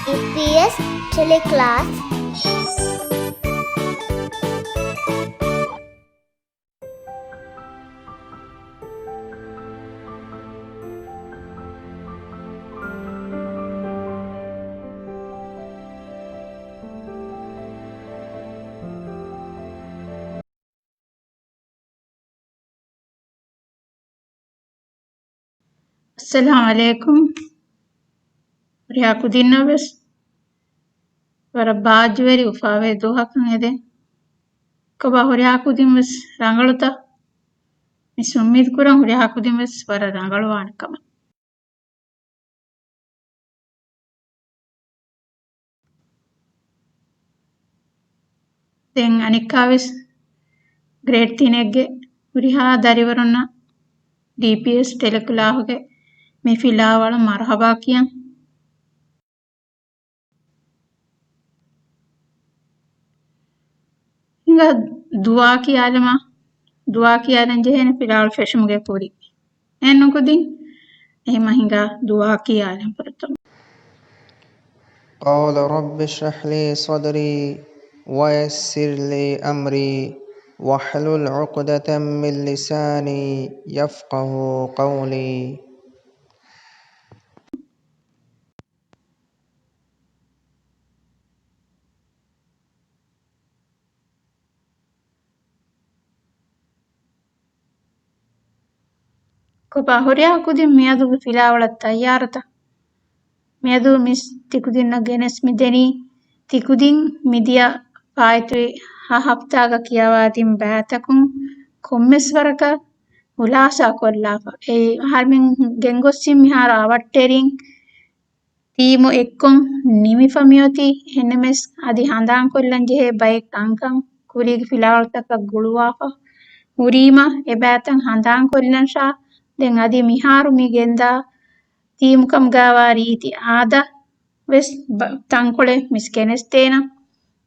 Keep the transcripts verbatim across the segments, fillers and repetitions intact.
ޑީޕީއެސް ޓެލެކްލާސް. އައްސަލާމު ޢަލައިކުމް. ހުރިހާ ކުދިންނަށް ވެސް ވަރަށް ބާއްޖަވެރި އުފާވޭ ދުވަހަކަށް އެދެން. ކޮބާ ހުރިހާ ކުދިން ވެސް ރަނގަޅުތަ؟ މިސް އުއްމީދު ކުރަން ހުރިހާ ކުދިން ވެސް ވަރަށް ރަނގަޅުވާނެ ކަމަށް. ދެން އަނެއްކާވެސް ގްރޭޑް ތިނެއްގެ ހުރިހާ ދަރިވަރުންނަށް ޑީޕީއެސް ޓެލެކްލާހުގެ މި ފިލާވަޅަށް މަރުޙަބާ ކިޔަން. ހިނގާ ދުޢާ ކިޔާލަމާ، ދުޢާ ކިޔާލަން ޖެހޭނެ ފިލާވަޅު ފެށުމުގެ ކުރިން. އެހެން ނުކުދިން، އެހެމަ ހިނގާ ދުޢާ ކިޔާލަން ފުރަތަމަ. قال رب اشرح لي صدري ويسر لي أمري واحلل عقدة من لساني يفقه قولي. ކޮބާ ހުރިހާ ކުދިން މިއަދުގެ ފިލާވަޅަށް ތައްޔާރުތަ؟ މިއަދު މިސް ތިކުދިންނަށް ގެނެސް މިދެނީ، ތިކުދިން މިދިޔަ ފާއިތުވި ހަ ހަފްތާގަ ކިޔަވާދިން ބައިތަކުން ކޮންމެސް ވަރަކަށް ހުލާސާ ކޮށްލާފަ. އެއީ އަހަރުމެން ގެންގޮއްސިން މިހާރު އަވަށްޓެރިން ޓީމު އެއްކޮށް ނިމިފަ މިއޮތީ. އެހެންނަމަވެސް އަދި ހަނދާންކޮށްލަން ޖެހޭ ބައެއް ކަންކަން ކުރީގެ ފިލާވަޅުތަކަށް ގުޅުވާފަ ހުރީމަ އެބައިތައް ހަނދާންކޮށްލަންށާ. ދެން އަދި މިހާރު މި ގެންދާ ތީމުކަމުގައިވާ ރީތި އާދަ ވެސް ބަ-، ތަންކޮޅެއް މިސް ގެނެސްދޭނަން.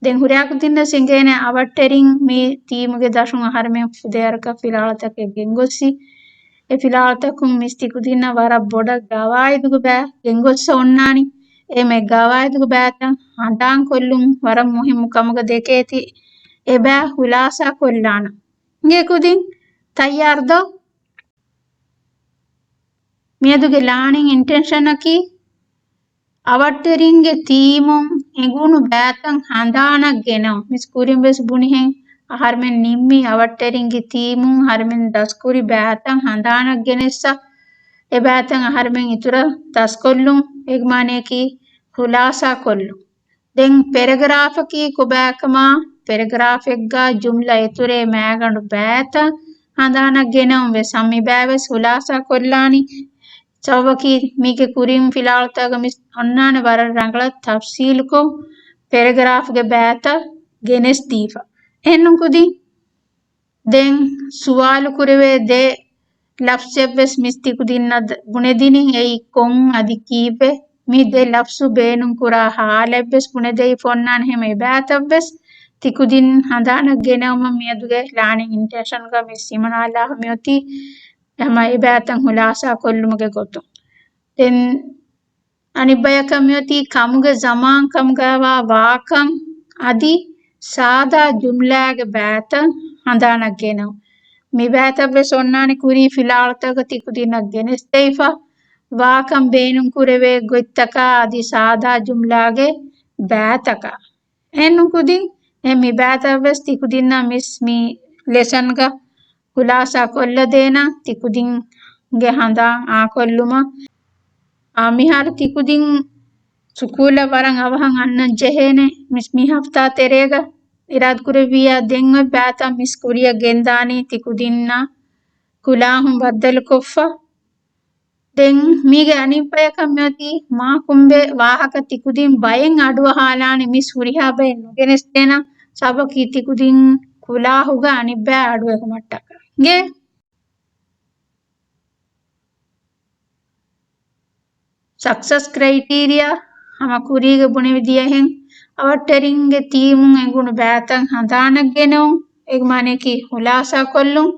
ދެން ހުރިހާ ކުދިންނަށް އެނގޭނެ އަވަށްޓެރިން މި ތީމުގެ ދަށުން އަހަރުމެން ފުދޭވަރަކަށް ފިލާވަޅުތަކެއް ގެންގޮއްސި. އެ ފިލާވަޅުތަކުން މިސް ތިކުދިންނަށް ވަރަށް ބޮޑަށް ގަވާއިދުގެ ބައި ގެންގޮއްސަ އޮންނާނީ. އެހެމަ އެ ގަވާއިދުގެ ބައިތައް ހަނދާންކޮށްލުން ވަރަށް މުހިއްމު ކަމުގަ ދެކޭތީ އެ ބައި ހުލާސާ ކޮށްލާނަން. އިނގޭ ކުދިން ތައްޔާރު ދޯ؟ މިއަދުގެ ލާނިން އިންޓެންޝަނަކީ އަވަށްޓެރިންގެ ތީމުން އެނގުނު ބައިތައް ހަނދާނަށް ގެނައުން. މިސް ކުރިން ވެސް ބުނިހެން އަހަރުމެން ނިންމީ އަވަށްޓެރިންގެ ތީމުން އަހަރުމެން ދަސްކުރި ބައިތައް ހަނދާނަށް ގެނެއްސަ، އެ ބައިތައް އަހަރުމެން އިތުރަށް ދަސްކޮށްލުން. އޭގެ މާނަޔަކީ ހުލާސާ ކޮށްލުން. ދެން ޕެރެގްރާފަކީ ކޮބާކަމާ، ޕެރެގްރާފެއްގަ ޖުމްލަ އިތުރޭ މައިގަނޑު ބައިތައް ހަނދާނަށް ގެނައުން ވެސް ހަމަ މި ބައި ވެސް ހުލާސާ ކޮށްލާނީ. ސަބަބަކީ މީގެ ކުރިން ފިލާވަޅުތަކަށް މިސް އޮންނާނެ ވަރަށް ރަނގަޅަށް ތަފްސީލުކޮށް ޕެރެގްރާފްގެ ބައިތައް ގެނެސްދީފަ. އެހެންނު ކުދިން ދެން ސުވާލު ކުރެވޭ ދެ ލަފްޒެއްވެސް މިސް ތިކުދިންނަށް ބުނެދިނީ އެއީ ކޮން އަދި ކީއްވެ؟ މި ދެ ލަފްޒު ބޭނުންކުރާ ހާލަތްވެސް ބުނެދެވިފަ އޮންނާނެ. ހަމަ އެބައިތައްވެސް ތިކުދިން ހަނދާނަށް ގެނައުމަށް މިއަދުގެ ލާނިން އިންޓެންޝަންގަ މިސް ހިމަނާލާފަ މިއޮތީ. ހަމަ އެބައިތައް ހުލާސާ ކޮށްލުމުގެ ގޮތުން. ދެން އަނެއްބަޔަކަށް މިއޮތީ ކަމުގެ ޒަމާން ކަމުގައިވާ ވާކަން އަދި ސާދާ ޖުމްލާގެ ބައިތައް ހަނދާނަށް ގެނައުން. މި ބައިތައްވެސް އޮންނާނެ ކުރީ ފިލާވަޅުތަކަށް ތިކުދިންނަށް ގެނެސްދެވިފަ، ވާކަން ބޭނުންކުރެވޭ ގޮތްތަކާ އަދި ސާދާ ޖުމްލާގެ ބައިތަކާ. އެހެންނު ކުދިން އެ މި ބައިތައްވެސް ތިކުދިންނަށް މިސް މި ލެސަންގަ ޚުލާސާ ކޮށްލަދޭނަން. ތިކުދިންގެ ހަނދާން އާކޮށްލުމަށް. އާ، މިހާރު ތިކުދިން ސުކޫލަށް ވަރަށް އަވަހަށް އަންނަން ޖެހޭނެ. މިސް މި ހަފްތާ ތެރޭގަ އިރާދަކުރެއްވިއްޔާ ދެން އޮތް ބައިތައް މިސް ކުރިއަށް ގެންދާނީ ތިކުދިންނަށް ކުލާހުން ބައްދަލުކޮށްފަ. ދެން މީގެ އަނެއް ބަޔަކަށް މިއޮތީ މާ ކުނބެ ވާހަކަ ތިކުދިން ބައެއް އަޑުއަހާލާނެ މިސް ހުރިހާ ބައެއް ނުގެނެސްދޭނަން. ސަބަބަކީ ތިކުދިން ކުލާހުގަ އަނެއްބައި އަޑުއެހުމަށްޓަކާ. އިނގޭ؟ ސަކްސަސް ކްރައިޓީރިއާ ހަމަ ކުރީގަ ބުނެވި ދިޔަހެން، އަވަށްޓެރިންގެ ތީމުން އެނގުނު ބައިތައް ހަނދާނަށް ގެނައުން، އޭގެ މާނަޔަކީ ހުލާސާ ކޮށްލުން.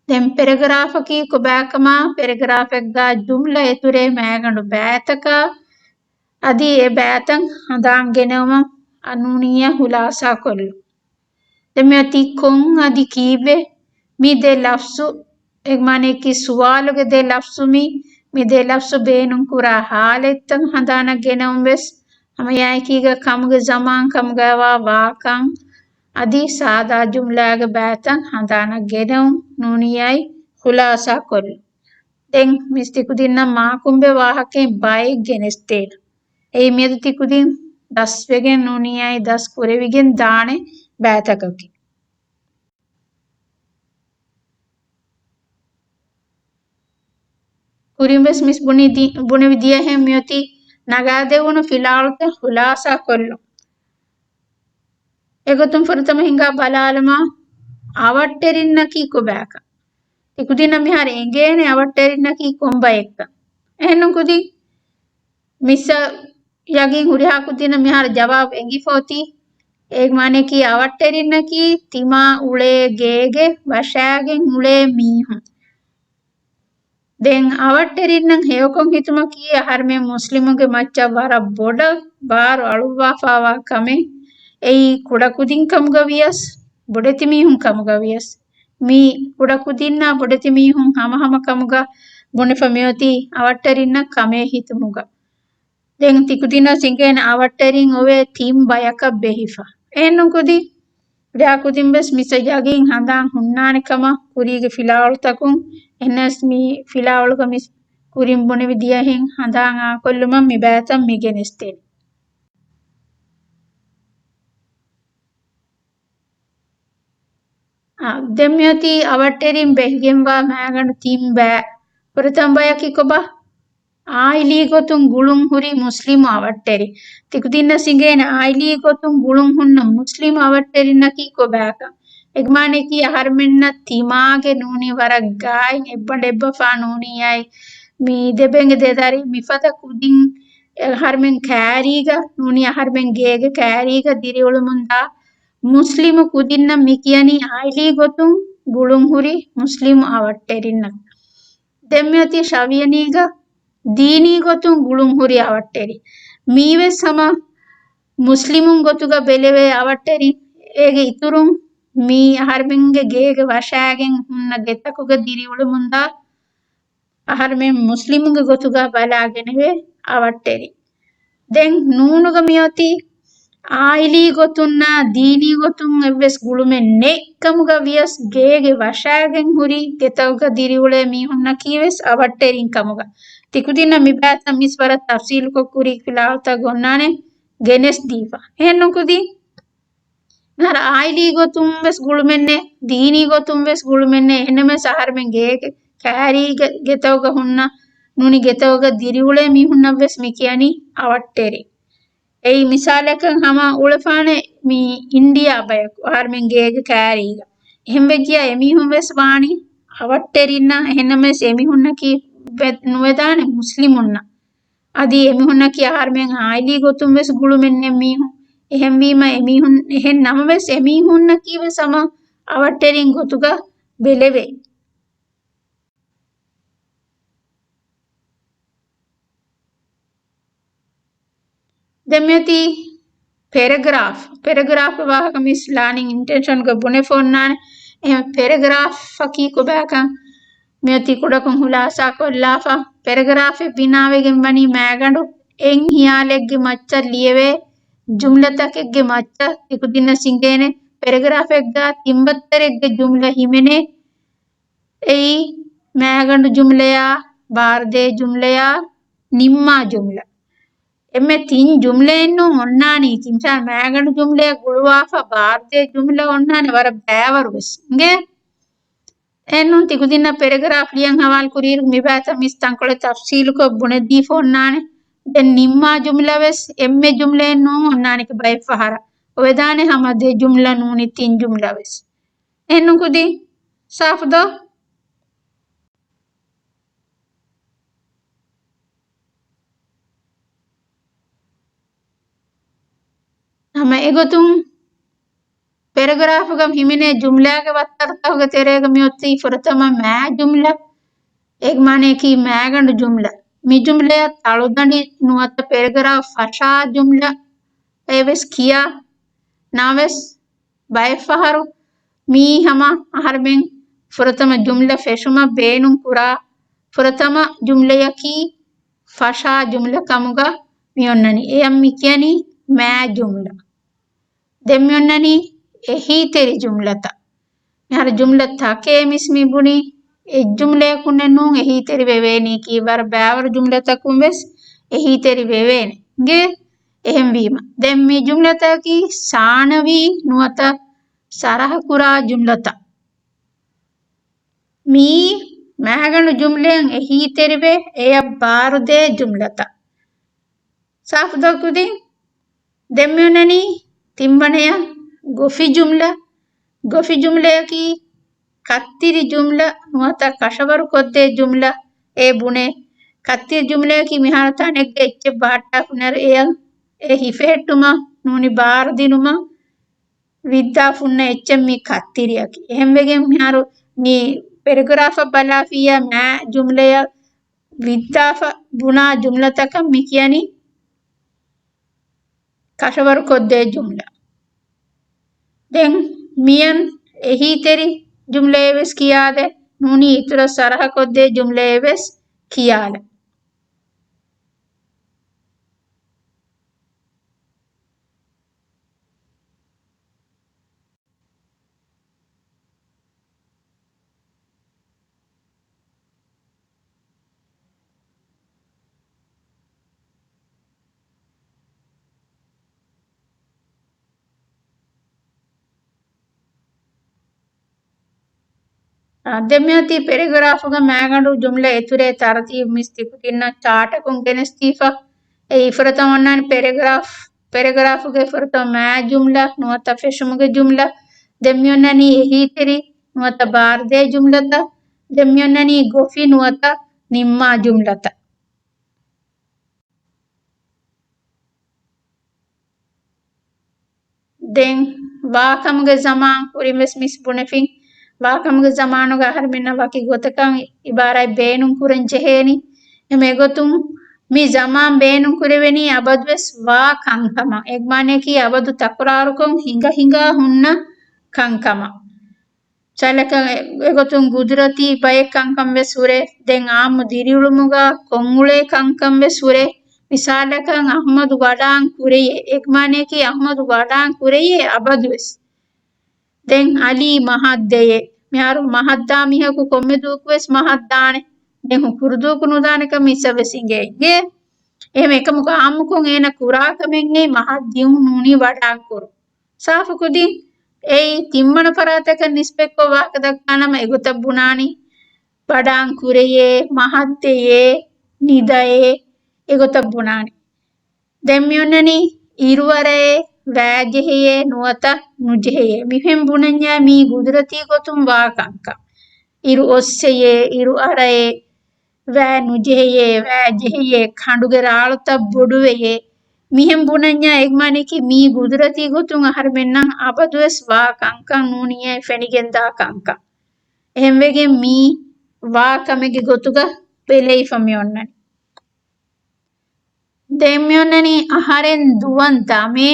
ދެން ޕެރެގްރާފަކީ ކޮބާކަމާ، ޕެރެގްރާފެއްގަ ޖުމްލަ އިތުރޭ މައިގަނޑު ބައިތަކާ، އަދި އެ ބައިތައް ހަނދާން ގެނެވުމަށް އަންނޫނިއްޔާ ޚުލާސާ ކޮށްލުން. ދެން މިއޮތީ ކޮން އަދި ކީއްވެ؟ މި ދެ ލަފްޒު، އެ މާނައަކީ ސުވާލުގެ ދެ ލަފްޒު މި، މި ދެ ލަފްޒު ބޭނުން ކުރާ ޙާލަތްތައް ހަނދާނަށް ގެނެވުން ވެސް، ހަމައެއާއެކީގަ ކަމުގެ ޒަމާން ކަމުގައިވާ ވާކަން އަދި ސާދާ ޖުމްލާގެ ބައިތައް ހަނދާނަށް ގެނެވުން ނޫނިއްޔާއި ޚުލާސާ ކޮށްލުން. ދެން މިސް ތިކުދިންނަށް މާކުނބެ ވާހަކައިން ބައެއް ގެނެސްދޭނަން. އެއީ މިއަދު ތިކުދިން ދަސްވެގެން ނޫނިއްޔާއި ދަސް ކުރެވިގެން ދާނެ ބައިތަކަކީ. ކުރިން ވެސް މިސް ބުނި ދި-، ބުނެވި ދިޔަހެން މިއޮތީ ނަގާދެވުނު ފިލާވަޅުތައް ޚުލާސާ ކޮށްލުން. އެގޮތުން ފުރަތަމަ ހިނގާ ބަލާލަމާ، އަވަށްޓެރިންނަކީ ކޮބާކަން. ތިކުދިންނަށް މިހާރު އެނގޭނެ އަވަށްޓެރިންނަކީ ކޮންބައެއްކަން. އެހެންނު ކުދިން މިސްއަށް ޔަގީން ހުރިހާ ކުދިންނަށް މިހާރު ޖަވާބު އެނގިފަ އޮތީ. އޭގެ މާނައަކީ އަވަށްޓެރިންނަކީ ތިމާ އުޅޭ ގޭގެ ވަށާގެން އުޅޭ މީހުން. ދެން އަވަށްޓެރިންނަށް ހެޔޮކޮށް ހިތުމަކީ އަހަރުމެން މުސްލިމުންގެ މައްޗަށް ވަރަށް ބޮޑަށް ބާރު އަޅުއްވާފާވާ ކަމެއް. އެއީ ކުޑަކުދިން ކަމުގަ ވިޔަސް، ބޮޑެތި މީހުން ކަމުގަ ވިޔަސް، މި ކުޑަކުދިންނާ ބޮޑެތި މީހުން ހަމަހަމަ ކަމުގަ ބުނެފަ މިއޮތީ އަވަށްޓެރިންނަށް ކަމޭ ހިތުމުގަ. ދެން ތިކުދިންނަށް އެނގޭނެ އަވަށްޓެރިން އޮވޭ ތިން ބަޔަކަށް ބެހިފަ. އެހެންނު ކުދި، ރާ ކުދިން ވެސް މިސްއަށް ޔަގީން ހަނދާން ހުންނާނެ ކަމަށް ކުރީގެ ފިލާވަޅުތަކުން، އެހެނަސް މި ފިލާވަޅުގަ މިސް ކުރިން ބުނެވި ދިޔަހެން ހަނދާން އާކޮށްލުމަށް މި ބައިތައް މި ގެނެސްދޭނެ. އާ، ދެން މިއޮތީ އަވަށްޓެރިން ބެހިގެންވާ މައިގަނޑު ތިން ބައި. ފުރަތަމަ ބަޔަކީ ކޮބާ؟ އާއިލީ ގޮތުން ގުޅުން ހުރި މުސްލިމު އަވަށްޓެރި. ތިކުދިންނަށް އެނގޭނެ އާއިލީ ގޮތުން ގުޅުން ހުންނަ މުސްލިމު އަވަށްޓެރިންނަކީ ކޮބާކަން. އެގެ މާނައަކީ އަހަރުމެންނަށް ތިމާގެ ނޫނީ ވަރަށް ގާތް އެއްބަނޑެއްބަފާ ނޫނީ އައި މި ދެބެންގެ ދެދަރި މިފަދަ ކުދިން އަހަރުމެން ކައިރީގަ ނޫނީ އަހަރުމެން ގޭގެ ކައިރީގަ ދިރިއުޅެމުންދާ މުސްލިމު ކުދިންނަށް މި ކިޔަނީ އާއިލީ ގޮތުން ގުޅުން ހުރި މުސްލިމު އަވަށްޓެރިންނަށް. ދެން މިއޮތީ ޝަވިޔަނީގަ ދީނީ ގޮތުން ގުޅުން ހުރި އަވަށްޓެރި. މީވެސް ހަމަ މުސްލިމުން ގޮތުގަ ބެލެވޭ އަވަށްޓެރި. އޭގެ އިތުރުން މީ އަހަރުމެންގެ ގޭގެ ވަށާގެން ހުންނަ ގެތަކުގަ ދިރިއުޅެމުންދާ އަހަރުމެން މުސްލިމުންގެ ގޮތުގަ ބަލާގެނެވޭ އަވަށްޓެރި. ދެން ނޫނުގަ މިއޮތީ އާއިލީ ގޮތުންނާ ދީނީ ގޮތުން އެއްވެސް ގުޅުމެއް ނެތް ކަމުގަ ވިޔަސް ގޭގެ ވަށާގެން ހުރި ގެތަކުގަ ދިރިއުޅޭ މީހުންނަކީ ވެސް އަވަށްޓެރިން ކަމުގަ. ތިކުދިންނަށް މި ބައިތައް މިސް ވަރަށް ތަފްސީލުކޮށް ކުރި ފިލާވަޅުތައް އޮންނާނެ ގެނެސް ދީފަ. އެހެންނު ކުދި މިހާރު އާއިލީ ގޮތުން ވެސް ގުޅުމެއް ނެތް، ދީނީ ގޮތުން ވެސް ގުޅުމެއް ނެތް، އެހެންނަމަވެސް އަހަރުމެން ގޭގެ ކައިރީގެ ގެތަކުގަ ހުންނަ ނޫނީ ގެތަކުގަ ދިރިއުޅޭ މީހުންނަށް ވެސް މި ކިޔަނީ އަވަށްޓެރި. އެއީ މިސާލަކަށް ހަމަ އުޅެފާނެ މި އިންޑިއާ ބަޔަކު އަހަރުމެން ގޭގެ ކައިރީގަ. އެހެން ވެއްޖިޔާ އެމީހުން ވެސް ވާނީ އަވަށްޓެރިންނަށް، އެހެންނަމަވެސް އެމީހުންނަކީ ވެ-، ނުވެދާނެ މުސްލިމުންނަށް. އަދި އެމީހުންނަކީ އަހަރުމެން އާއިލީ ގޮތުން ވެސް ގުޅުމެއް ނެތް މީހުން. އެހެންވީމަ އެމީހުން، އެހެން ނަމަވެސް އެމީހުންނަކީ ވެސް ހަމަ އަވަށްޓެރިން ގޮތުގަ ބެލެވޭ. ދެން މިއޮތީ ޕެރެގްރާފް. ޕެރެގްރާފްގެ ވާހަކަ މިސް ލާނިން އިންޓެންޝަންގަ ބުނެފަ އޮންނާނެ. އެހެން ޕެރެގްރާފަކީ ކޮބާކަން މިއޮތީ ކުޑަކޮށް ހުލާސާކޮށްލާފަ. ޕެރެގްރާފެއް ބިނާވެގެން ވަނީ މައިގަނޑު އެއް ހިޔާލެއްގެ މައްޗަށް ލިޔެވޭ ޖުމްލަތަކެއްގެ މައްޗަށް. ތިކުދިންނަށް އެނގޭނެ ޕެރެގްރާފެއްގަ ތިން ބައްތަރެއްގެ ޖުމްލަ ހިމެނޭ. އެއީ މައިގަނޑު ޖުމްލަޔާ، ބާރުދޭ ޖުމްލަޔާ، ނިންމާ ޖުމްލަ. އެންމެ ތިން ޖުމްލައެއް ނޫން އޮންނާނީ. ތި މިސާލް މައިގަނޑު ޖުމްލަޔަށް ގުޅުވާފަ ބާރުދޭ ޖުމްލަ އޮންނާނެ ވަރަށް ބައިވަރު ވެސް. އިނގޭ؟ އެހެންނޫން ތިކުދިންނަށް ޕެރެގްރާފް ލިޔަން ހަވާލު ކުރިއިރު މިބައިތައް މިސް ތަންކޮޅެއް ތަފްސީލުކޮށް ބުނެދީފަ އޮންނާނެ. ދެން ނިންމާ ޖުމްލަ ވެސް އެންމެ ޖުމްލައެއް ނޫން އޮންނާނެ ބައެއް ފަހަރަށް. އޮވެދާނެ ހަމަ ދެ ޖުމްލަ ނޫނީ ތިން ޖުމްލަ ވެސް. އެހެންނު ކުދި ސާފު ދޯ؟ ހަމަ އެގޮތުން ޕެރެގްރާފުގަ ހިމެނޭ ޖުމްލާގެ ވައްތަރުތަކުގެ ތެރޭގަ މިއޮތީ ފުރަތަމަ މާ ޖުމްލަ. އޭގެ މާނައަކީ މާގަނޑު ޖުމްލަ. މި ޖުމްލަޔަށް ތަޅުދަނޑި ނުވަތަ ޕެރެގްރާފް ފަށާ ޖުމްލައޭވެސް ކިޔާ. ނަވެސް ބައެއްފަހަރު މީ ހަމަ އަހަރެމެން ފުރަތަމަ ޖުމްލަ ފެށުމަށް ބޭނުން ކުރާ ފުރަތަމަ ޖުމްލަޔަކީ ފަށާ ޖުމްލަ ކަމުގަ މިއޮންނަނީ. އެޔަށް މި ކިޔަނީ މާ ޖުމްލަ. ދެން މިއޮންނަނީ އެހީތެރި ޖުމްލަތައް. މިހާރު ޖުމްލަ ތަކެއް މިސް މި ބުނީ އެއް ޖުމްލަޔަކުންނެއް ނޫން އެހީތެރި ވެވޭނީކީ، ވަރަށް ބައިވަރު ޖުމްލަތަކުން ވެސް އެހީތެރި ވެވޭނެ. އިނގޭ؟ އެހެންވީމަ ދެން މި ޖުމްލަތަކީ ސާނަވީ ނުވަތަ ސަރަހަކުރާ ޖުމްލަތައް. މިއީ މާގަނޑު ޖުމްލައިން އެހީތެރިވެ އެޔަށް ބާރުދޭ ޖުމްލަތައް. ސާފު ދޯ ކުދިން؟ ދެން މިއޮންނަނީ ތިންވަނަޔަށް ގޮފި ޖުމްލަ. ގޮފި ޖުމްލަޔަކީ ކައްތިރި ޖުމްލަ ނުވަތަ ކަށަވަރު ކޮށްދޭ ޖުމްލަ އޭ ބުނޭ. ކައްތިރި ޖުމްލަޔަކީ މިހާރު ތަނެއްގެ އެއްޗެއް ބަހައްޓާފަ ނަރު އެޔަށް އެ ހިފެހެއްޓުމަށް ނޫނީ ބާރުދިނުމަށް ވިއްދާފަ ހުންނަ އެއްޗެއް މި ކައްތިރިއަކީ. އެހެންވެގެން މިހާރު މި ޕެރެގްރާފަށް ބަލާފިއްޔާ މާ ޖުމްލަޔަށް ވިއްދާފަ ބުނާ ޖުމްލަތަކަށް މި ކިޔަނީ ކަށަވަރުކޮށްދޭ ޖުމްލަ. ދެން މިއަން އެހީތެރި ޖުމްލައެއް ވެސް ކިޔާދޭ، ނޫނީ އިތުރަށް ސަރަހަކޮށްދޭ ޖުމްލައެއް ވެސް ކިޔާލަ. އާ، ދެން މިއޮތީ ޕެރެގްރާފުގެ މާގަނޑު ޖުމްލަ އެތުރޭ ތަރުތީބު މިސް ތިކުދިންނަށް ޗާޓަކުން ގެނެސްދީފަ. އެއީ ފުރަތަމަ އޮންނާނެ ޕެރެގްރާފް، ޕެރެގްރާފުގެ ފުރަތަމަ މާ ޖުމްލަ ނުވަތަ ފެށުމުގެ ޖުމްލަ. ދެން މިއޮންނަނީ އެހީތެރި ނުވަތަ ބާރުދޭ ޖުމްލަތައް. ދެން މިއޮންނަނީ ގޮފި ނުވަތަ ނިންމާ ޖުމްލަތައް. ދެން ވާކަމުގެ ޒަމާން ކުރިން ވެސް މިސް ބުނެފިން. ވާކަމުގެ ޒަމާނުގަ އަހަރެމެންނަށް ވަކި ގޮތަކަށް އިބާރާތް ބޭނުން ކުރަން ޖެހޭނީ. އެމެ އެގޮތުން މި ޒަމާން ބޭނުން ކުރެވެނީ އަބަދުވެސް ވާ ކަންކަމަށް. އެގްމާނަޔަކީ އަބަދު ތަކުރާރުކޮށް ހިނގަ ހިނގާ ހުންނަ ކަންކަމަށް. މިސާލަކަށް އެ-، އެގޮތުން ގުދުރަތީ ބައެއް ކަންކަން ވެސް ހުރޭ. ދެން އާއްމު ދިރިއުޅުމުގަ ކޮށްއުޅޭ ކަންކަން ވެސް ހުރޭ. މިސާލަކަށް އަޙްމަދު ވަޑާން ކުރެޔޭ. އެގްމާނަޔަކީ އަޙްމަދު ވަޑާން ކުރެޔޭ އަބަދުވެސް. ދެން އަލީ މަހަށް ދެޔޭ. މިހާރު މަހަށްދާ މީހަކު ކޮންމެ ދުވަކު ވެސް މަހަށްދާނެ. ދެން ހުކުރު ދުވަކު ނުދާނެކަން މިސްއަށް ވެސް އިނގޭ. އިނގޭ. އެހެން އެކަމަކު އާއްމުކޮށް އޭނަ ކުރާ ކަމެއް އެއީ މަހަށްދިއުން ނޫނީ ވަޑާން ކުރުން. ސާފު ކުދިން އެއީ ތިންވަނަ ފަރާތަކަށް ނިސްބަތްކޮށް ވާހަކަ ދައްކާނަމަ އެގޮތަށް ބުނާނީ، ވަޑާން ކުރެޔޭ، މަހަށްދެޔޭ، ނިދައޭ، އެގޮތަށް ބުނާނީ. ދެން މިއޮންނަނީ އިރުއަރައޭ، ވާޖެހެޔޭ، ނުވަތަ ނުޖެހެޔޭ. މިފެން ބުނަންޏާ މީ ގުދުރަތީ ގޮތުން ވާ ކަންކަން. އިރު އޮއްސެޔޭ، އިރު އަރައޭ، ވާ ނުޖެހެޔޭ، ވާ ޖެހެޔޭ، ކަނޑުގެ ރާޅުތައް ބޮޑުވެޔޭ. މިހެން ބުނަންޏާ އެގްމާނަކީ މީ ގުދުރަތީ ގޮތުން އަހަރުމެންނަށް އަބަދުވެސް ވާ ކަންކަން ނޫނިއްޔާ ފެނިގެންދާ ކަންކަން. އެހެންވެގެން މީ ވާ ކަމެއްގެ ގޮތުގަ ބެލެވިފަ މިއޮންނަނީ. ދެން މިއޮންނަނީ އަހަރެން ދުވަން ދަމޭ،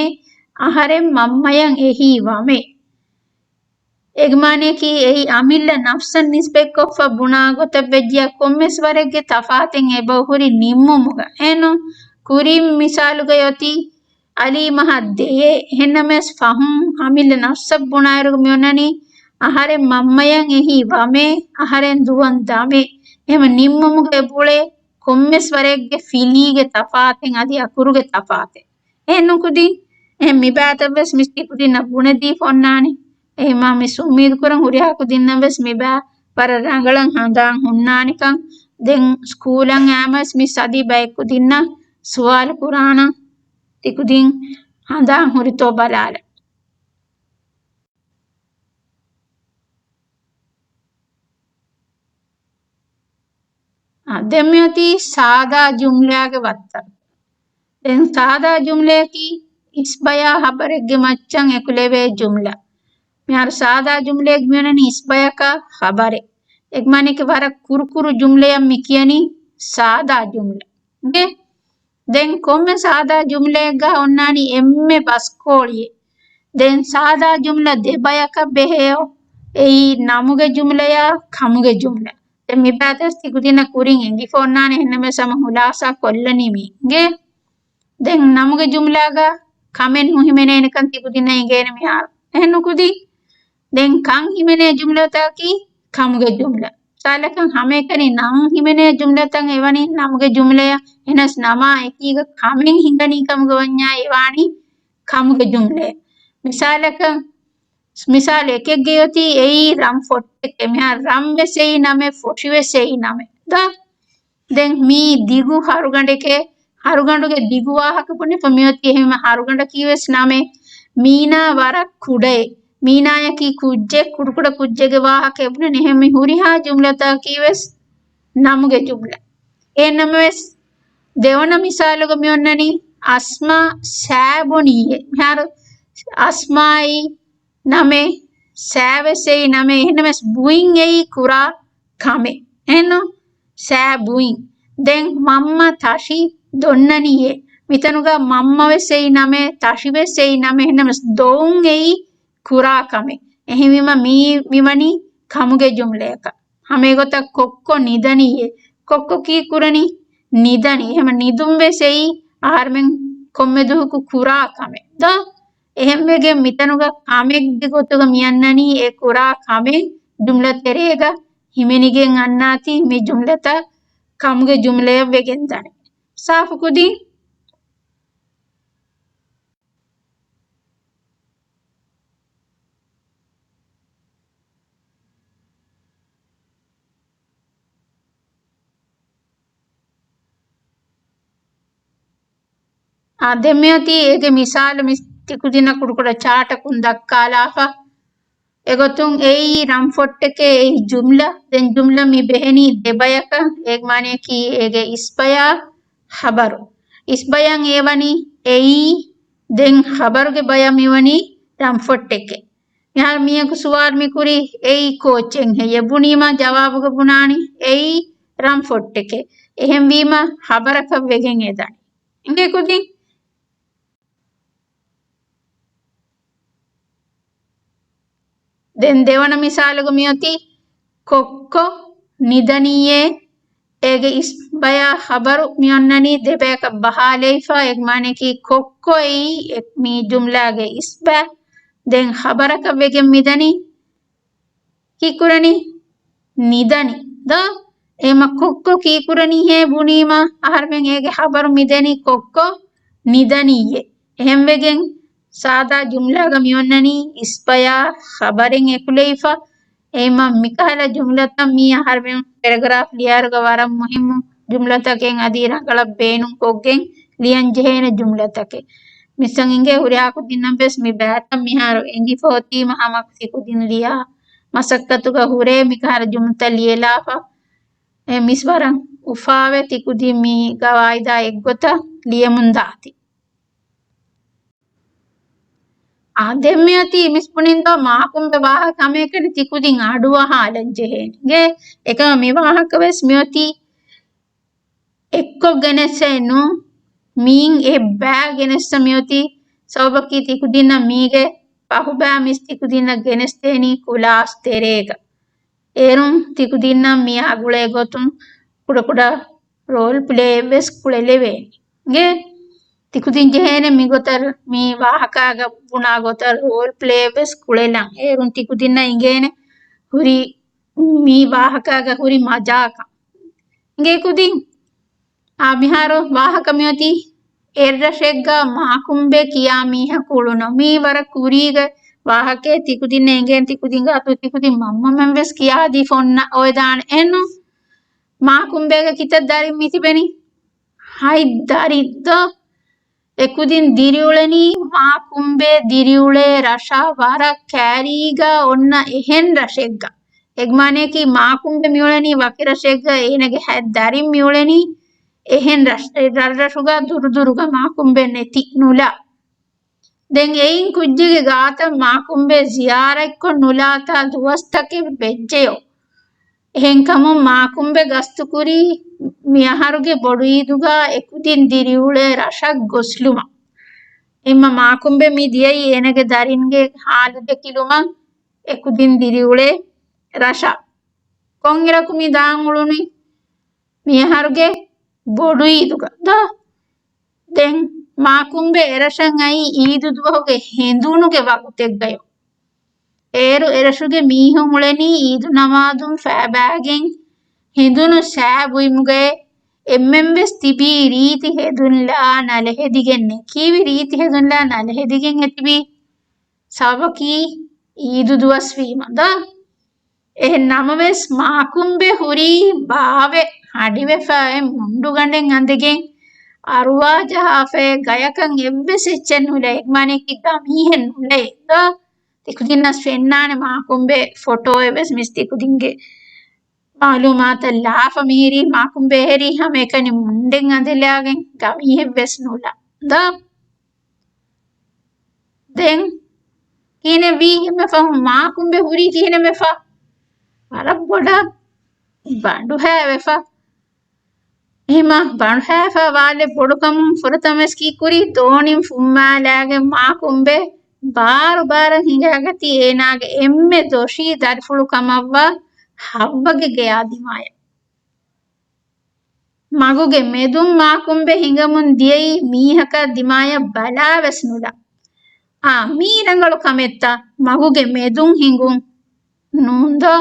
އަހަރެން މަންމަޔަށް އެހީ ވަމޭ. އޭގެ މާނަޔަކީ އެއީ އަމިއްލަ ނަފްސަށް ނިސްބަތްކޮށްފަ ބުނާ ގޮތަށް ވެއްޖިޔާ ކޮންމެސް ވަރެއްގެ ތަފާތެއް އެބަހުރި ނިންމުމުގަ. އެހެންނު ކުރިން މިސާލުގައި އޮތީ އަލީ މަހަށް ދެޔޭ. އެހެންނަމަވެސް ފަހުން އަމިއްލަ ނަފްސަށް ބުނާއިރުގަ މިއޮންނަނީ އަހަރެން މަންމަޔަށް އެހީ ވަމޭ، އަހަރެން ދުވަން ދަމޭ. އެހެން ނިންމުމުގަ އެބައުޅޭ ކޮންމެސް ވަރެއްގެ ފިލީގެ ތަފާތެއް އަދި އަކުރުގެ ތަފާތެއް. އެހެން ނުކުދިން، އެހެން މިބާތައް ވެސް މިސް ތިކުދިންނަށް ބުނެދީފަ އޮންނާނެ. އެހެންމާ މިސް އުއްމީދު ކުރަން ހުރިހާ ކުދިންނަށް ވެސް މިބާ ވަރަށް ރަނގަޅަށް ހަނދާން ހުންނާނެކަން. ދެން ސްކޫލަށް އައިމަސް މިސް އަދި ބައެއް ކުދިންނަށް ސުވާލު ކުރާނަން. ތިކުދިން ހަނދާން ހުރިތޯ ބަލާލަ. އާ، ދެން މިއޮތީ ސާދާ ޖުމްލާގެ ވައްތަރު. ދެން ސާދާ ޖުމްލަޔަކީ އިސްބަޔާ ހަބަރެއްގެ މައްޗަށް އެކުލެވޭ ޖުމްލަ. މިހާރު ސާދާ ޖުމްލައެއް މިއޮންނަނީ އިސްބަޔަކާ ހަބަރެއް. އެގްމާނަކީ ވަރަށް ކުރުކުރު ޖުމްލަޔަށް މި ކިޔަނީ ސާދާ ޖުމްލަ. އިނގޭ؟ ދެން ކޮންމެ ސާދާ ޖުމްލައެއްގަ އޮންނާނީ އެންމެ ބަސްކޯޅިއެއް. ދެން ސާދާ ޖުމްލަ ދެ ބަޔަކަށް ބެހޭއޯ. އެއީ ނަމުގެ ޖުމްލަޔާ ކަމުގެ ޖުމްލަ. ދެން މި ބައިތަސް ތިކުދިންނަށް ކުރިން އެނގިފަ އޮންނާނެ، އެހެންނަމަވެސް ހަމަ ހުލާސާ ކޮށްލަނީ މީ. އިނގޭ؟ ދެން ނަމުގެ ޖުމްލާގަ ކަމެއް ނުހިމެނޭނެކަން ތިކުދިންނަށް އެނގޭނެ މިހާރު. އެހެން ނުކުދީ؟ ދެން ކަން ހިމެނޭ ޖުމްލަތަކީ ކަމުގެ ޖުމްލަ. މިސާލަކަށް ހަމައެކަނި ނަން ހިމެނޭ ޖުމްލަތައް އެވަނީ ނަމުގެ ޖުމްލަޔަށް. އެހެނަސް ނަމާ އެކީގަ ކަމެއް ހިނގަނީ ކަމުގަ ވަންޏާ އެވާނީ ކަމުގެ ޖުމްލަޔަށް. މިސާލަކަށް، މިސާލު އެކެއްގެ އޮތީ އެއީ ރަން ފޮއްޓެކޭ. މިހާރު ރަން ވެސް އެއީ ނަމެއް، ފޮށި ވެސް އެއީ ނަމެއް. ދޯ؟ ދެން މީ ދިގު ހަރުގަނޑެކޭ. ހަރުގަނޑުގެ ދިގު ވާހަކަ ބުނެފަ މިއޮތީ. އެހެންވީމަ ހަރުގަނޑަކީ ވެސް ނަމެއް. މީނާ ވަރަށް ކުޑައޭ. މީނާޔަކީ ކުއްޖެއް، ކުޑަކުޑަ ކުއްޖެއްގެ ވާހަކަ ބުނަނީ. އެހެންވީ ހުރިހާ ޖުމްލަތަކަކީ ވެސް ނަމުގެ ޖުމްލަ. އެހެންނަމަވެސް، ދެވަނަ މިސާލުގަ މިއޮންނަނީ އަސްމާ ސާ ބުނީއޭ. މިހާރު އަސްމާއީ ނަމެއް، ސާ ވެސް އެއީ ނަމެއް. އެހެންނަމަވެސް ބުއިން އެއީ ކުރާ ކަމެއް. އެހެންނު؟ ސާ ބުއިން. ދެން މަންމަ ތަށި ދޮންނަނީއޭ. މިތަނުގަ މަންމަ ވެސް އެއީ ނަމެއް، ތަށި ވެސް އެއީ ނަމެއް. އެހެންނަމަވެސް ދޮއުން އެއީ ކުރާ ކަމެއް. އެހެންވީމަ މީ މިވަނީ ކަމުގެ ޖުމްލަޔަކަށް. ހަމަ އެގޮތަށް ކޮއްކޮ ނިދަނީއޭ. ކޮއްކޮ ކީއްކުރަނީ؟ ނިދަނީ. އެހެން ނިދުން ވެސް އެއީ އަހަރުމެން ކޮންމެ ދުވަހަކު ކުރާ ކަމެއް. ދޯ؟ އެހެންވެގެން މިތަނުގަ ކަމެއްގެ ގޮތުގަ މިއަންނަނީ އެ ކުރާ ކަމެއް ޖުމްލަ ތެރޭގަ ހިމެނިގެން އަންނާތީ މި ޖުމްލަތައް ކަމުގެ ޖުމްލަޔަށް ވެގެން ދާނެ. ސާފު ކުދިން؟ އާ، ދެން މިއޮތީ އޭގެ މިސާލު މި ތިކުދިންނަށް ކުޑަކުޑަ ޗާޓަކުން ދައްކާލާފަ. އެގޮތުން އެއީ ރަންފޮއްޓެކޭ އެއީ ޖުމްލަ. ދެން ޖުމްލަ މި ބެހެނީ ދެ ބަޔަކަށް، އޭގެ މާނަޔަކީ އޭގެ އިސްބަޔާ ޚަބަރު. އިސްބަޔަށް އެވަނީ އެއީ، ދެން ޚަބަރުގެ ބަޔަށް މިވަނީ ރަންފޮއްޓެކޭ. މިހާރު މީހަކު ސުވާލު މިކުރީ އެއީ ކޯއްޗެއްހޭ؟ އެ ބުނީމަ ޖަވާބުގަ ބުނާނީ އެއީ ރަންފޮއްޓެކޭ. އެހެންވީމަ ޚަބަރަކަށް ވެގެން އެދަނީ. އިނގޭ ކުދިން؟ ދެން ދެވަނަ މިސާލުގަ މިއޮތީ ކޮއްކޮ ނިދަނީއޭ. އޭގެ އިސްބަޔާ ޚަބަރު މިއޮންނަނީ ދެބަޔަކަށް ބަހާލައިފަ. އޭގެ މާނަޔަކީ ކޮއްކޮ އެއީ މި ޖުމްލާގެ އިސްބަ. ދެން ޚަބަރަކަށް ވެގެން މިދަނީ ކީކުރަނީ؟ ނިދަނީ. ދޯ؟ އެހެމަ ކޮއްކޮ ކީކުރަނީހޭ ބުނީމަ، އަހަރުމެން އޭގެ ޚަބަރު މިދެނީ ކޮއްކޮ ނިދަނީއޭ. އެހެންވެގެން ސާދާ ޖުމްލާގަ މިއޮންނަނީ އިސްބަޔާ ޚަބަރެއް އެކުލެވިފަ. އެހެމަ މިކަހަލަ ޖުމްލަތައް މީ އަހަރުމެން ޕެރެގްރާފް ލިޔާރުގަ ވަރަށް މުހިއްމު ޖުމްލަތަކެއް އަދި ރަނގަޅަށް ބޭނުންކޮށްގެން ލިޔަން ޖެހޭނެ ޖުމްލަތަކެއް. މިސްއަށް އިނގޭ ހުރިހާ ކުދިންނަށް ވެސް މި ބައިތައް މިހާރު އެނގިފަ އޮތީމަ ހަމަ ތިކުދިން ލިޔާ މަސައްކަތުގަ ހުރޭ މިކަހަލަ ޖުމްލަތައް ލިޔެލާފަ. އެ މިސް ވަރަށް އުފާވެ ތިކުދިން މި ގަވާއިދާ އެއްގޮތަށް ލިޔެމުން ދާތި. އާ، ދެން މިއޮތީ މިސް ބުނިންދޯ މާކުނބެ ވާހަކަ ހަމައެކަނި ތިކުދިން އަޑުއަހާލަން ޖެހޭނެ. އެކަމަ މި ވާހަކަ ވެސް މިއޮތީ އެއްކޮށް ގެނެއްސައެއް ނޫން. މީން އެއްބައި ގެނެއްސަ މިއޮތީ ސަބަބަކީ ތިކުދިންނަށް މީގެ ފަހުބައި މިސް ތިކުދިންނަށް ގެނެސްދޭނީ ކުލާސް ތެރޭގަ. އޭރުން ތިކުދިންނަށް މި އަގުޅޭ ގޮތުން ކުޑަކުޑަ ރޯލް ޕްލޭ ވެސް ކުޅެލެވޭނެ. އިނގޭ؟ ތިކުދިން ޖެހޭނެ މިގޮތަށް މި ވާހަކާގަ ބުނާ ގޮތަށް ރޯލް ޕްލޭ ވެސް ކުޅެލަން. އޭރުން ތިކުދިންނަށް އިނގޭނެ ހުރި މި ވާހަކާގަ ހުރި މަޖާކަން. އިނގޭ ކުދިން؟ އާ، މިހާރު ވާހަކަ މިއޮތީ އެއްރަށެއްގަ މާކުނބެ ކިޔާ މީހަކު އުޅުނު. މީ ވަރަށް ކުރީގެ ވާހަކައެއް. ތިކުދިންނަށް އެނގޭނެ ތިކުދިންގެ އަތު ތިކުދިން މަންމަމެން ވެސް ކިޔާދީފަ އޮންނަ އޮވެދާނެ. އެހެންނު މާކުނބޭގެ ކިތައް ދަރިން މި ތިބެނީ؟ ހަތް ދަރި ދޯ؟ އެކުދިން ދިރިއުޅެނީ މާކުނބޭ ދިރިއުޅޭ ރަށާ ވަރަށް ކައިރީގަ އޮންނަ އެހެން ރަށެއްގަ. އެގްމާނަޔަކީ މާކުނބެ މިއުޅެނީ ވަކި ރަށެއްގަ، އޭނަގެ ހަތް ދަރިން މިއުޅެނީ އެހެން ރަށް-، ރަށްރަށުގަ ދުރުދުރުގަ މާކުނބެ ނެތި ނުލާ. ދެން އެއިން ކުއްޖެއްގެ ގާތަށް މާކުނބެ ޒިޔާރަތްކޮށް ނުލާތާ ދުވަސްތަކެއް ވެއްޖެޔޯ. އެހެންކަމުން މާކުނބެ ގަސްތުކުރީ މިއަހަރުގެ ބޮޑުއީދުގަ އެކުދިން ދިރިއުޅޭ ރަށަށް ގޮސްލުމަށް. އެހެންމަ މާކުނބެ މި ދިޔައީ އޭނަގެ ދަރިންގެ ހާލު ދެކިލުމަށް އެކުދިން ދިރިއުޅޭ ރަށަށް. ކޮންއިރަކު މި ދާން އުޅުނީ؟ މިއަހަރުގެ ބޮޑުއީދުގަ ދޯ؟ ދެން މާކުނބެ އެރަށަށް އައީ އީދު ދުވަހުގެ ހެނދުނުގެ ވަގުތެއްގަޔޯ. އޭރު އެރަށުގެ މީހުން އުޅެނީ އީދު ނަމާދުން ފައިބައިގެން ހެނދުނު ސައި ބުއިމުގައޭ. އެންމެންވެސް ތިބީ ރީތި ހެދުންލާ ނަލަހެދިގެން، ނެކިޔެވި ރީތި ހެދުންލާ ނަލަހެދިގެން އެތިބީ. ސަބަބަކީ އީދު ދުވަސް ވީމަ ދޯ؟ އެހެން ނަމަވެސް، މާކުނބެ ހުރީ ބާވެ ހަޑިވެފައި މުންޑުގަނޑެއް އަނދެގެން، އަރުވާ ޖަހާފައި ގަޔަކަށް އެއްވެސް އެއްޗެއް ނުލައި. މާނައަކީ ގަމީހެއް ނުލައި ދޯ؟ ތިކުދިންނަސް ފެންނާނެ މާކުނބެ ފޮޓޯއެއް ވެސް މިސް ތިކުދިންގެ މައުލޫމާތަށް ލާފަ މިހިރީ. މާކުނބެ އެހެރީ ހަމައެކަނި މުންޑެއް އަނދިލާގެން، ގަމީހެއް ވެސް ނުލާ ދޯ؟ ދެން ކިހިނެއްވީ އެންމެ ފަހުން؟ މާކުނބެ ހުރީ ކިހިނެއް ވެފަ؟ ވަރަށް ބޮޑަށް ބަނޑުހައި ވެފަ. އެހެމަ ބަނޑުހައިފަ ވާލެ ބޮޑުކަމުން ފުރަތަމަސް ކީ ކުރީ؟ ދޯނިން ފުއްމާލާގެން މާކުނބެ ބާރު ބާރަށް ހިނގާގަތީ އޭނާގެ އެންމެ ދޮށީ ދަރިފުޅު ކަމަށްވާ ހައްވަގެ ގެޔާ ދިމާޔަށް. މަގުގެ މެދުން މާކުނބެ ހިނގަމުން ދިޔައީ މީހަކާ ދިމާޔަށް ބަލާވެސް ނުލާ. އާ، މީ ރަނގަޅު ކަމެއްތަ؟ މަގުގެ މެދުން ހިނގުން. ނޫންދޯ؟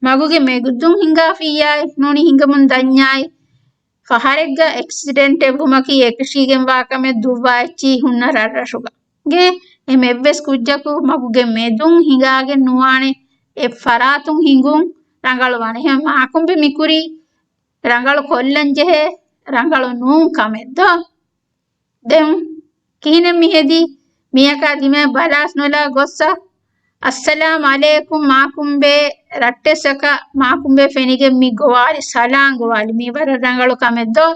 މަގުގެ މެދުން ހިނގާފިއްޔާއި ނޫނީ ހިނގަމުން ދަންޏާއި، ފަހަރެއްގަ އެކްސިޑެންޓެއް ވުމަކީ އެކަށީގެންވާ ކަމެއް ދުއްވާ އެއްޗިހި ހުންނަ ރަށްރަށުގަ. ގޭ އެމެއްވެސް ކުއްޖަކު މަގުގެ މެދުން ހިނގާގެން ނުވާނެ އެއް ފަރާތުން ހިނގުން ރަނގަޅުވާނެ. އެހެން މާކުނބެ މިކުރީ ރަނގަޅު ކޮށްލަން ޖެހޭ ރަނގަޅު ނޫން ކަމެއް ދޯ؟ ދެން ކިހިނެއް މިހެދީ؟ މީހަކާ ދިމާޔަށް ބަލާސް ނުލާ ގޮއްސަ، އައްސަލާމް އަލައިކުމް މާކުނބެ ރައްޓެއްސަކަށް މާކުނބެ ފެނިގެން މި ގޮވާލި ސަލާން ގޮވާލި. މީ ވަރަށް ރަނގަޅު ކަމެއް ދޯ؟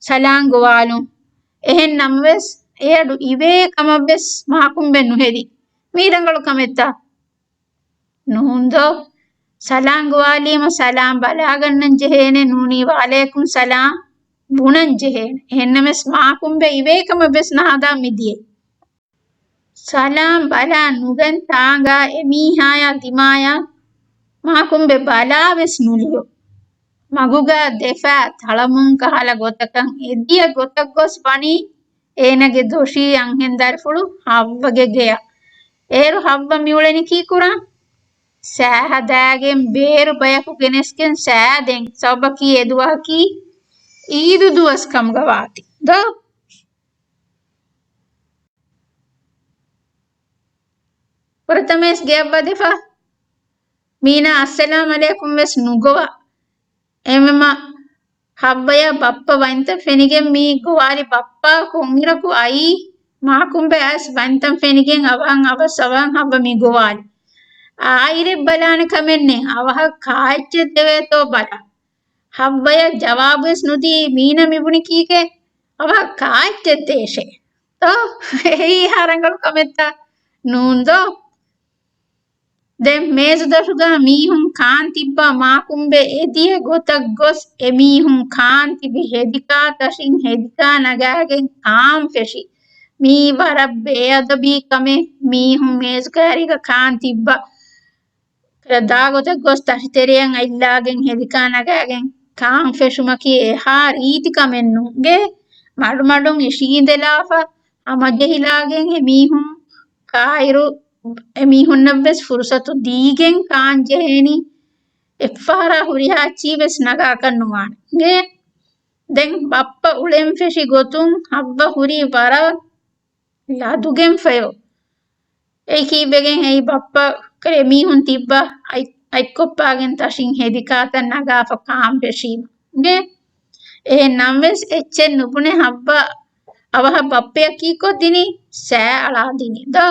ސަލާން ގޮވާލުން. އެހެން ނަމަވެސް، އެއަޑު އިވޭ ކަމަށްވެސް މާކުނބެ ނުހެދި. މީ ރަނގަޅު ކަމެއްތަ؟ ނޫންދޯ؟ ސަލާން ގޮވާލީމަ ސަލާން ބަލާގަންނަން ޖެހޭނެ ނޫނީ ވަޢަލައިކުމް ސަލާމް ބުނަން ޖެހޭނެ. އެހެންނަމަވެސް މާކުނބެ އިވޭ ކަމަށްވެސް ނަހަދާ މިދިޔައީ. ސަލާމް ބަލާ ނުގަން ތާނގާ އެމީހާޔާ ދިމާޔަށް މާކުނބެ ބަލާވެސް ނުލިޔު. މަގުގަ ދެފާ ތަޅަމުން ކަހަލަ ގޮތަކަށް އެދިޔަ ގޮތަށް ގޮސް ވަނީ އޭނަގެ ދޮށީ އަންހެން ދަރިފުޅު ހައްވަގެ ގެޔަށް. އޭރު ހައްވަ މިއުޅެނީ ކީކުރަން؟ ސައި ހަދާގެން ބޭރު ބަޔަކު ގެނެސްގެން ސައި ދޭން. ސަބަބަކީ އެދުވަހަކީ އީދު ދުވަސް ކަމުގަ ވާތީ ދޯ؟ ފުރަތަމަވެސް ގެޔަށް ވަދެފަ މީނާ އައްސަލާމް އަލައިކުމް ވެސް ނުގޮވާ. އެހެންވީމަ ހައްވަޔަށް ބައްޕަ ވަންތަން ފެނިގެން މި ގޮވާލި. ބައްޕަ ކޮންއިރަކު އައީ؟ މާކުނބެ އައިސް ވަންތަން ފެނިގެން އަވަހަށް އަވަސް އަވަހަށް ހައްވަ މި ގޮވާލި. އާއިރެއް ބަލާނެ ކަމެއް ނެތް. އަވަހަށް ކާއެއްޗެއް ދެވޭތޯ ބަލާ. ހައްވަޔަށް ޖަވާބުވެސް ނުދީ މީނަ މިބުނި ކީކޭ؟ އަވަހަށް ކާއެއްޗެއް ދޭށޭ. ތޯ؟ އެއީ ހާ ރަނގަޅު ކަމެއްތަ؟ ނޫންދޯ؟ ދެން މޭޒުދޮށުގަ މީހުން ކާން ތިއްބާ މާކުނބެ އެދިޔަ ގޮތަށް ގޮސް އެމީހުން ކާން ތިބި ހެދިކާ ތަށިން ހެދިކާ ނަގާގެން ކާން ފެށި. މީ ވަރަށް ބޭއަދަބީ ކަމެއް. މީހުން މޭޒު ކައިރީގަ ކާން ތިއްބާ ދާ ގޮތަށް ގޮސް ތަށިތެރެއަށް އަތްލާގެން ހެދިކާ ނަގާގެން ކާން ފެށުމަކީ އެހާ ރީތި ކަމެއް ނޫން. ގޭ މަޑުމަޑުން އިށީނދެލާފަ ހަމަޖެހިލާގެން އެމީހުން ކާއިރު އެމީހުންނަށްވެސް ފުރުސަތު ދީގެން ކާން ޖެހޭނީ. އެއްފަހަރާ ހުރިހާ އެއްޗެއް ވެސް ނަގާކަށް ނުވާނެ. ގޭ ދެން ބައްޕަ އުޅެން ފެށި ގޮތުން ހައްވަ ހުރީ ވަރަށް ލަދުގެންފަޔޯ. އެއީ ކީއްވެގެން އެއީ ބައްޕަ ކަރޭ މީހުން ތިއްބާ އަތް، އަތްކޮށްޕާގެން ތަށިން ހެދިކާތައް ނަގާފަ ކާން ފެށީމަ. ގޭ އެހެން ނަމަވެސް އެއްޗެއް ނުބުނެ ހައްވަ އަވަހަށް ބައްޕަޔަށް ކީއްކޮށްދިނީ؟ ސައި އަޅާދިނީ ދޯ؟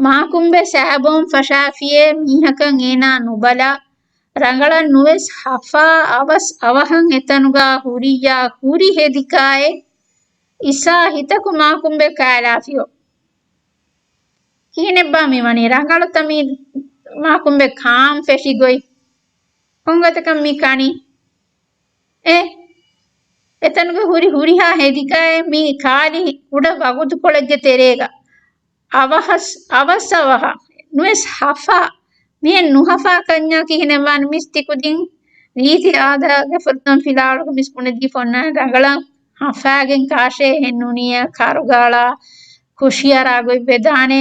މާކުނބެ ސައިބޯން ފަށާފިޔޭ މީހަކަށް އޭނާ ނުބަލާ، ރަނގަޅަށް ނުވެސް ހަފާ އަވަސް އަވަހަށް އެތަނުގާ ހުރިއްޔާ ހުރި ހެދިކާއެއް އިސާ ހިތަކު މާކުނބެ ކައިލާފިޔޯ. ކިހިނެއްބާ މިވަނީ؟ ރަނގަޅުތަ މީ މާކުނބެ ކާން ފެށި ގޮތް؟ ކޮންގޮތަކަށް މި ކަނީ؟ އެ އެތަނުގެ ހުރި ހުރިހާ ހެދިކައެއް މީ ކާލި ކުޑަ ވަގުތުކޮޅެއްގެ ތެރޭގަ އަވަހަސް، އަވަސް އަވަހަށް ނުވެސް ހަފާ، މިހެން ނުހަފާ ކަންޏާ ކިހިނެއް ވާނެ؟ މިސް ތިކުދިން ރީތި އާދައިގެ ފުރަތަމަ ފިލާވަޅުގަ މިސް ބުނެދީފަ އޮންނާނެ ރަނގަޅަށް ހަފާގެން ކާށޭ އެހެން ނޫނިއްޔާ ކަރުގާޅާ ކުށިއަރާ ގޮތް ވެދާނެ.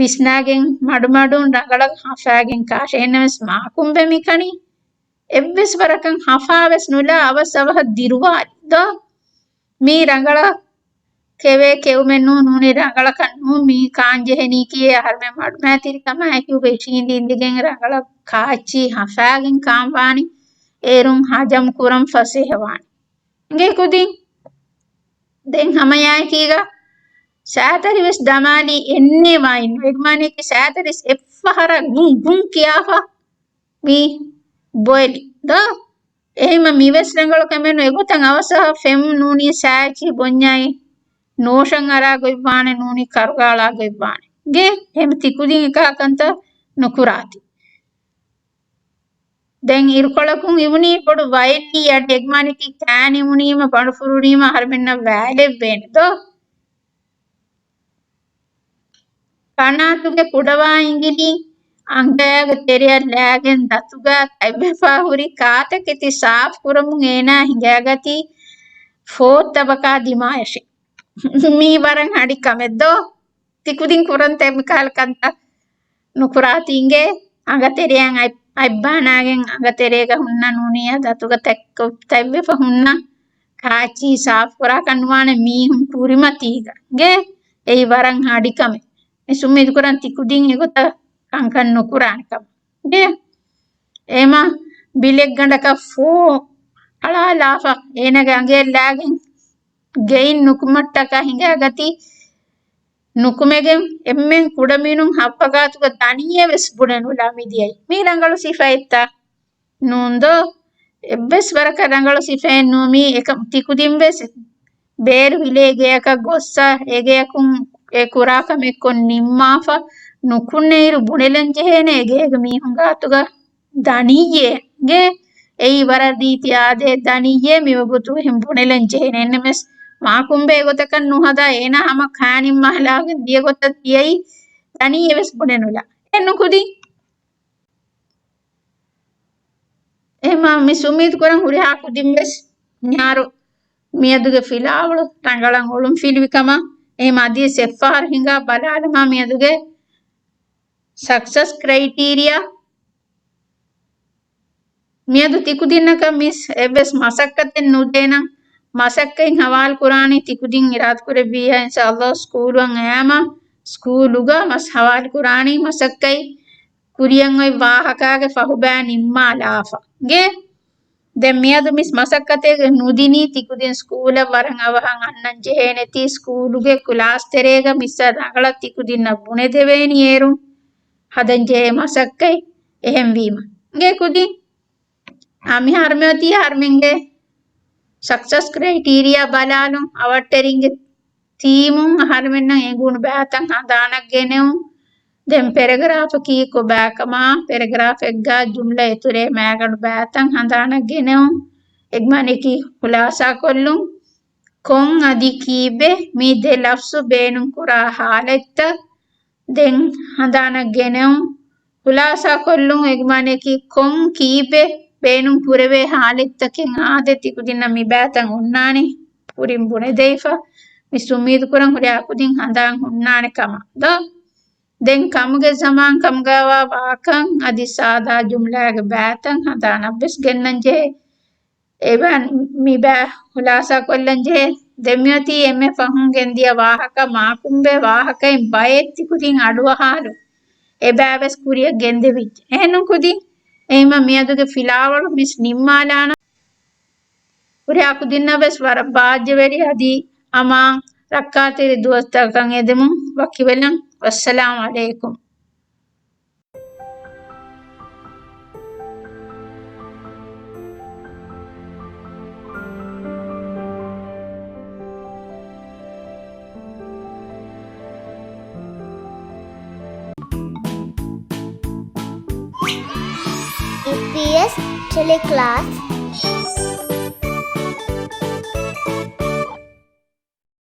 ވިސްނާގެން މަޑުމަޑުން ރަނގަޅަށް ހަފާގެން ކާށޭ. އެހެންނަމަވެސް މާކުނބެ މިކަނީ އެއްވެސް ވަރަކަށް ހަފާވެސް ނުލާ އަވަސް އަވަހަށް ދިރުވާލި ދޯ؟ މީ ރަނގަޅަށް ކެވޭ ކެއުމެއް ނޫން، ނޫނީ ރަނގަޅަކަށް ނޫން. މީ ކާން ޖެހެނީކީ އަހަރުމެން މަޑުމައިތިރިކަމާއެކީ އުބެ އިށީނދެ އިނދެގެން ރަނގަޅަށް ކާއެއްޗި ހަފާގެން ކާން ވާނީ. އޭރުން ހަޖަމް ކުރަން ފަސޭހަ ވާނީ. އިނގޭ ކުދިން. ދެން ހަމައެއާއެކީގަ ސައިތަރިވެސް ދަމާލީ އެންނޭ ވާއިން. އެގްމާނީކީ ސައިތަރިސް އެއްފަހަރަށް ގުން ގުން ކިޔާފަ މި ބޮއެލި ދޯ؟ އެހެންމަ މިވެސް ރަނގަޅު ކަމެއް ނޫން. އެގޮތަށް އަވަސް އަވަހަށް ފެން ނޫނީ ސައިޗި ބޮންޏާއި ނޯޝަން އަރާ ގޮތްވާނެ، ނޫނީ ކަރުގާޅާ ގޮތްވާނެ. އިނގޭ އެހެން ތިކުދިން އެކާ ކަންތައް ނުކުރާތި. ދެން އިރުކޮޅަކުން އިވުނީ ބޮޑު ވައެއް ލީ އަޑި. އެގްމާނީކީ ކާން އިވުނީމަ ބަނޑު ފުރުވުނީމަ އަހަރުމެންނަށް ވައިލެއްވޭނެ ދޯ؟ ކަނާތުގެ ކުޑަވާ އިނގިލި އަނގައިގެ ތެރެއަށް ލާގެން ދަތުގަ ތަތްވެފަ ހުރި ކާތަކެތި ސާފު ކުރަމުން އޭނާ ހިނގައިގަތީ ފޯތަބަކާ ދިމާޔަށެ. މީ ވަރަށް ހަޑި ކަމެއް ދޯ؟ ތިކުދިން ކުރަން ތެ މިކަހަލަ ކަންތައް ނުކުރާތީ އިނގޭ. އަނގަތެރެއަށް އަތް، އަތްބާނާގެން އަނގަތެރޭގަ ހުންނަ ނޫނިއްޔާ ދަތުގަ ތަތްކޮ، ތަތްވެފަ ހުންނަ ކާއެއްޗިހި ސާފުކުރާކަށް ނުވާނެ މީހުން ކުރިމަތީގަ. އިނގޭ އެއީ ވަރަށް ހަޑި ކަމެއް. މިސް އުއްމީދު ކުރަން ތިކުދިން އެގޮތަށް ކަންކަން ނުކުރާނެ ކަމަށް. އިނގޭ އޭމަ ބިލެއްގަނޑަކަށް ފޯ އަޅާލާފަ އޭނަގެ އަނގަޔަށް ލާގެން ގެއިން ނުކުމަށްޓަކާ ހިނގާގަތީ ނުކުމެގެން އެންމެން ކުޑަމިނުން ހައްވަގާތުގަ ދަނީއެއް ވެސް ބުނެ ނުލާ މިދިޔައީ. މީ ރަނގަޅު ސިފައެއްތަ؟ ނޫންދޯ؟ އެއްވެސް ވަރަކަށް ރަނގަޅު ސިފައެއް ނޫން. މީ އެކަ، ތިކުދިން ވެސް ބޭރު ހިލޭ ގެއަކަށް ގޮއްސަ، އެ ގެއަކުން އެ ކުރާ ކަމެއް ކޮށް ނިންމާފަ ނުކުންނައިރު ބުނެލަން ޖެހޭނެ އެ ގޭގެ މީހުން ގާތުގަ ދަނީއޭ. އިނގޭ އެއީ ވަރަށް ރީތި އާދައެއް ދަނީއޭ މިވަގުތު އެހެން ބުނެލަން ޖެހޭނެ. އެންނެމެސް މާކުނބޭ އެގޮތަކަށް ނުހަދާ އޭނާ ހަމަ ކާނިން މަހަލާގެން ދިޔަ ގޮތަށް ދިޔައީ ދަނީއެއް ވެސް ބުނެ ނުލާ. އެއްނު ކުދިން. އެހެމާ މިސް އުއްމީދު ކުރަން ހުރިހާ ކުދިން ވެސް މިހާރު މިއަދުގެ ފިލާވަޅު ރަނގަޅަށް އޮޅުން ފިލުވި ކަމަށް. އެހެމާ އަދިވެސް އެއްފަހަރު ހިނގާ ބަލާލަމާ މިއަދުގެ ސަކްސަސް ކްރައިޓީރިއާ. މިއަދު ތިކުދިންނަކަށް މިސް އެއްވެސް މަސައްކަތެއް ނުދޭނަން. މަސައްކަތް ހަވާލު ކުރާނީ ތިކުދިން އިރާދަކުރެއްވިއްޔާ އިންޝާﷲ ސްކޫލުއަށް އައިމަ ސްކޫލުގަ މަސް ހަވާލު ކުރާނީ މަސައްކަތް ކުރިޔަށް އޮތް ވާހަކާގެ ފަހުބައި ނިންމާލާފަ. އިނގޭ؟ ދެން މިއަދު މިސް މަސައްކަތެއް ނުދިނީ ތިކުދިން ސްކޫލަށް ވަރަށް އަވަހަށް އަންނަން ޖެހޭނެތީ ސްކޫލުގެ ކްލާސް ތެރޭގަ މިސްއަށް ރަނގަޅަށް ތިކުދިންނަށް ބުނެދެވޭނީ އޭރުން ހަދަން ޖެހޭ މަސައްކަތް. އެހެންވީމަ. އިނގޭ ކުދިން. އާ، މިހާރު މިއޮތީ އަހަރުމެންގެ ސަކްސަސް ކްރައިޓީރިއާ ބަލާލުން، އަވަށްޓެރިންގެ ތީމުން އަހަރުމެންނަށް އެނގުނު ބައިތައް ހަނދާނަށް ގެނެވުން. ދެން ޕެރެގްރާފަކީ ކޮބާކަމާ، ޕެރެގްރާފެއްގަ ޖުމްލަ އެތުރޭ މައިގަނޑު ބައިތައް ހަނދާނަށް ގެނެވުން. އެގްމާނީކީ ޚުލާސާކޮށްލުން. ކޮން އަދި ކީއްވެ؟ މި ދެ ލަފްޒު ބޭނުންކުރާ ހާލަތްތައް ދެން ހަނދާނަށް ގެނެވުން. ޚުލާސާކޮށްލުން އެގްމާނީކީ ކޮން ކީއްވެ؟ ބޭނުން ކުރެވޭ ހާލަތްތަކެއް އާދެ ތިކުދިންނަށް މި ބައިތައް އޮންނާނެ ކުރިން ބުނެދެވިފަ. މިސް އުއްމީދު ކުރަން ހުރިހާ ކުދިން ހަނދާން ހުންނާނެ ކަމަށް ދޯ؟ ދެން ކަމުގެ ޒަމާން ކަމުގައިވާ ވާކަން އަދި ސާދާ ޖުމްލާގެ ބައިތައް ހަނދާނަށްވެސް ގެންނަން ޖެހޭ. އެބަ މިބަ ޚުލާސާ ކޮށްލަން ޖެހޭ. ދެން މިއޮތީ އެންމެ ފަހުން ގެންދިޔަ ވާހަކަ މާކުނބެ ވާހަކައިން ބައެއް ތިކުދިން އަޑުއަހާލުން. އެބައިވެސް ކުރިއަށް ގެންދެވިއްޖެ. އެހެންނު ކުދިން އެހިމަ މިއަދުގެ ފިލާވަޅު މިސް ނިންމާލާނަން. ހުރިހާ ކުދިންނަށް ވެސް ވަރަށް ބާއްޖަވެރި އަދި އަމާން ރައްކާތެރި ދުވަސްތަކަށް އެދެމުން ވަކިވެލަން. ވައްސަލާމް ޢަލައިކުމް. އީޕީއެސް ޓެލެކްލާސް